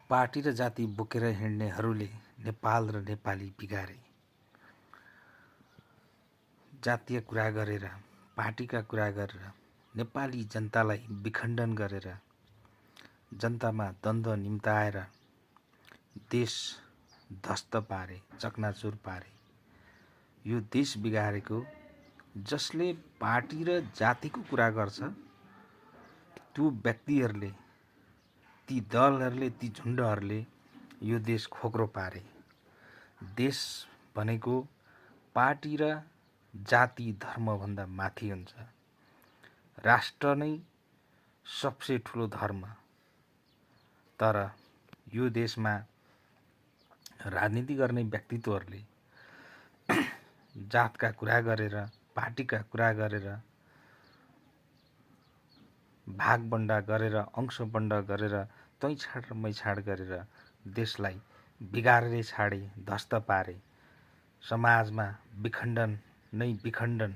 Party र जाति बोकेर हिँड्नेहरूले नेपाल र नेपाली बिगारे। जातीय कुरा गरेर, पार्टीका कुरा गरेर नेपाली जनतालाई विखण्डन गरेर जनतामा द्वन्द्व निम्ताएर देश ध्वस्त पारे, चकनाचुर पारे। यो देश बिगारेको जसले पार्टी र जातिको कुरा गर्छ त्यो व्यक्तिहरूले, ती दलहरूले, ती झुण्डहरूले यो देश खोक्रो पारे। देश भनेको पार्टी र जाति धर्मभन्दा माथि हुन्छ। राष्ट्र नै सबसे ठुलो धर्म। तर यो देशमा राजनीति गर्ने व्यक्तित्वहरूले जातका कुरा गरेर, पार्टीका कुरा गरेर, भागबण्डा गरेर, अंशबण्ड गरेर, तै छाड र मै छाड गरेर देशलाई बिगारेर छाडे, ध्वस्त पारे। समाजमा विखण्डन नै विखण्डन,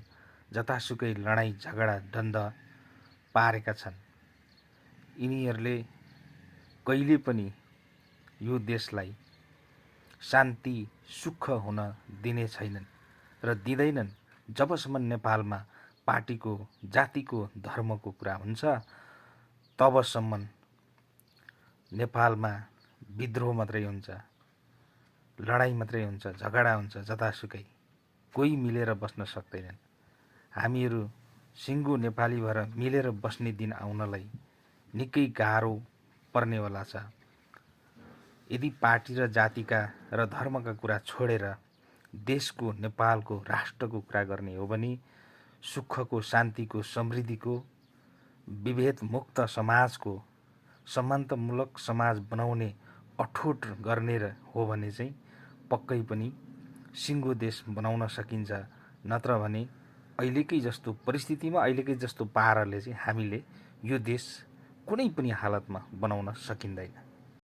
जतासुकै लडाईँ झगडा द्वन्द्व पारेका छन्। यिनीहरूले कहिले पनि यो देशलाई शान्ति सुख हुन दिने छैनन् र दिँदैनन्। जबसम्म नेपालमा पार्टीको, जातिको, धर्मको कुरा हुन्छ तबसम्म नेपालमा विद्रोह मात्रै हुन्छ, लडाईँ मात्रै हुन्छ, झगडा हुन्छ जतासुकै। कोही मिलेर बस्न सक्दैनन्। हामीहरू सिङ्गो नेपाली भएर मिलेर बस्ने दिन आउनलाई निकै गाह्रो पर्नेवाला छ। यदि पार्टी र जातिका र धर्मका कुरा छोडेर देशको, नेपालको, राष्ट्रको कुरा गर्ने हो भने सुखको, शान्तिको, समृद्धिको, विभेदमुक्त समाजको, समानतामूलक समाज बनाउने अठोट गर्ने हो भने चाहिँ पक्कै पनि सिङ्गो देश बनाउन सकिन्छ। नत्र भने अहिलेकै जस्तो परिस्थितिमा, अहिलेकै जस्तो पाराले चाहिँ हामीले यो देश कुनै पनि हालतमा बनाउन सकिँदैन।